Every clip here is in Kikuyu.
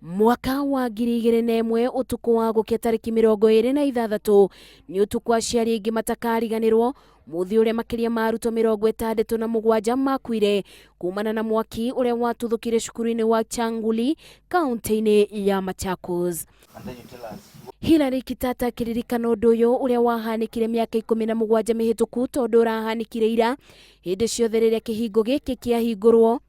Mwaka wa 2001 ũtukũ wa gũkĩa tarĩki 26 nĩ ũtukũ aciari aingĩ matakariganĩrwo mũthĩ ũrĩa makĩria ma arutwo 67 makuire kumana na mwaki ũrĩa watuthũkire cukuru-inĩ wa Changuli kaunti-inĩ ya Machakos. Hilary Kitata akĩririkana ũndũ ũyũ ũrĩa wahanĩkire mĩaka 17 mĩhĩtũku tondũ ũrahanĩkire ira hĩndĩ ciothe rĩrĩa kĩhingo gĩkĩ kĩahingũrwo.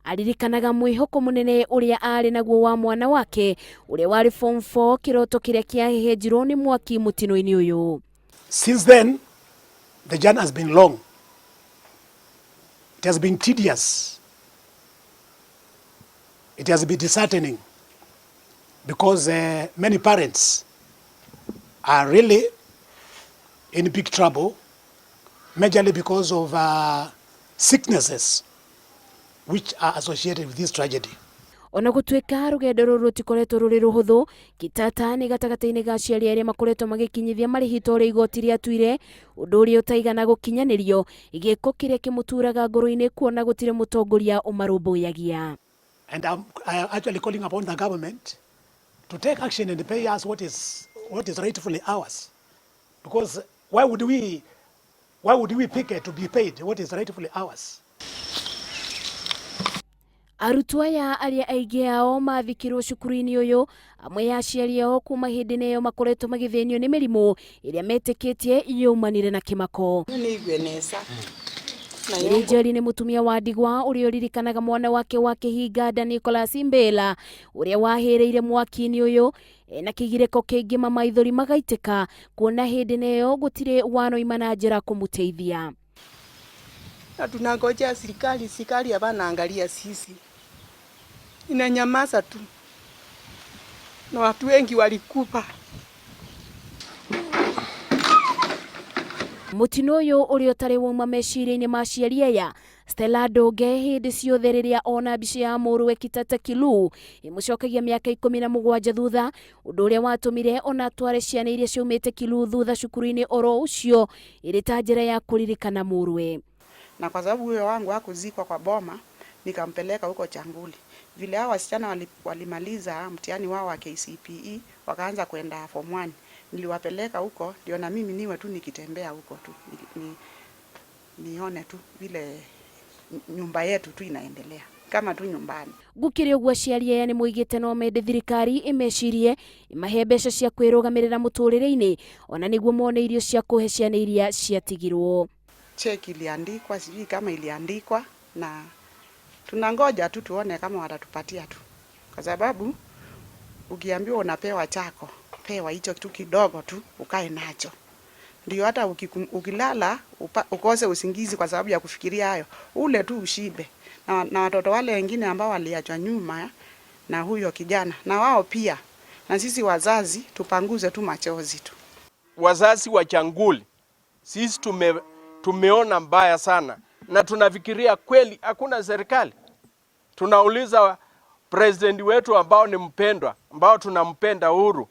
Aririkanaga mwĩhoko mũnene ũrĩa arĩ naguo wa mwana wake ũrĩa warĩ form 4 kĩroto kĩrĩa kĩahehenjirwo nĩ mwaki mũtino-inĩ ũyũ. Since then, the journey has been long. It has been tedious. It has been disheartening because many parents are really in big trouble, majorly because of sicknesses which are associated with this tragedy. Ona gũtuĩka rũgendo rũrũ rũtikoretwo rũrĩ rũhũthũ, Kitata nĩ gatagatĩ-inĩ ga aciari arĩa makoretwo magĩkinyithia marĩhi ta ũrĩa igoti rĩatuire, ũndũ ũrĩa ũtaigana gũkinyanĩrio, gĩko kĩrĩa kĩmũturaga ngoro-inĩ kuona gũtirĩ mũtongoria ũmarũmbũyagia. And I am actually calling upon the government to take action and pay us what is rightfully ours. Because why would we pick to be paid what is rightfully ours? Arutwo aya arĩa aingĩ ao mathikirwo cukuru-inĩ ũyũ amwe ya aciari ao kuma hĩndĩ ĩyo makoretwo magĩthĩnio nĩ mĩrimũ ĩrĩa metĩkĩtie yaumanire na kĩmako. Nĩigue nesa. Mary Njeri nĩ mũtumia wa ndigwa ũrĩa ũririkanaga mwana wake wa kĩhinga Nicholas Mbela ũrĩa wahĩrĩire mwaki-inĩ ũyũ ena kĩgirĩko kĩingĩ ma maithori magaitĩka kuona hĩndĩ ĩyo gũtirĩ wanoima na njĩra kũmũteithia. Na tunangojea serikali, serikali hapana angalia sisi, inanyamaza tu, na watu wengi walikufa. Mũtino ũyũ ũrĩa ũtarĩ wauma meciria-inĩ ma aciari aya, Stella Ndũnge hĩndĩ ciothe rĩrĩa ona mbica ya mũrũwe Kitata Kilu ĩmũcokagia mĩaka 17 thutha, ũndũ ũrĩa watũmire ona atware ciana iria ciaumĩte Kilu thutha cukuru-inĩ oro ũcio ĩrĩ ta njĩra ya kũririkana mũrũwe. Na kwa sababu huyo wangu hakuzikwa kwa boma, nikampeleka huko Changuli. Vile hao wasichana walimaliza mtihani wao wa KCPE wakaanza kwenda form 1, niliwapeleka huko ndio na mimi niwe tu nikitembea huko tu nione tu vile nyumba yetu tu inaendelea kama tu nyumbani. Gũkĩrĩ ũguo aciari aya nĩ moigĩte no mende thirikari ĩmecirie ĩmahe mbeca cia kwĩrũgamĩrĩra mũtũrĩre-inĩ ona nĩguo mone irio cia kũhe ciana iria ciatigirwo. Cheki iliandikwa, sijui kama iliandikwa, na tunangoja tu tuone kama watatupatia tu, kwa sababu ukiambiwa unapewa chako, pewa hicho kitu kidogo tu ukae nacho, ndio hata ukilala ukose usingizi kwa sababu ya kufikiria hayo, ule tu ushibe. Na watoto wale wengine ambao waliachwa nyuma na huyo kijana, na wao pia, na sisi wazazi tupanguze tu machozi tu. Wazazi wa Changuli, sisi tumeona mbaya sana na tunafikiria kweli hakuna serikali. Tunauliza president wetu ambao ni mpendwa, ambao tunampenda Uhuru,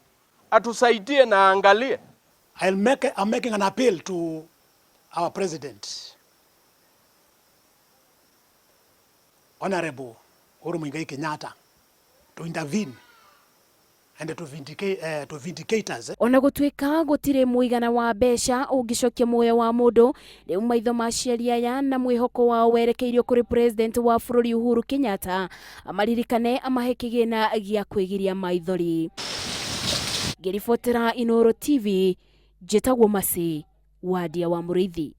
atusaidie na aangalie. I'm making an appeal to our president, Honorable Uhuru Muigai Kenyatta, to intervene and to vindicate us. Ona gũtuĩka gũtirĩ mũigana wa mbeca ũngĩcokia muoyo wa mũndũ, rĩu maitho ma aciari aya na mwĩhoko wao werekeirio kũrĩ president wa bũrũri Uhuru Kenyatta amaririkane amahe kĩgĩna gĩa kwĩgiria maithori. Ngĩribotera Inooro TV, njĩtagwo Mercy Wadia wa Mũrĩithi.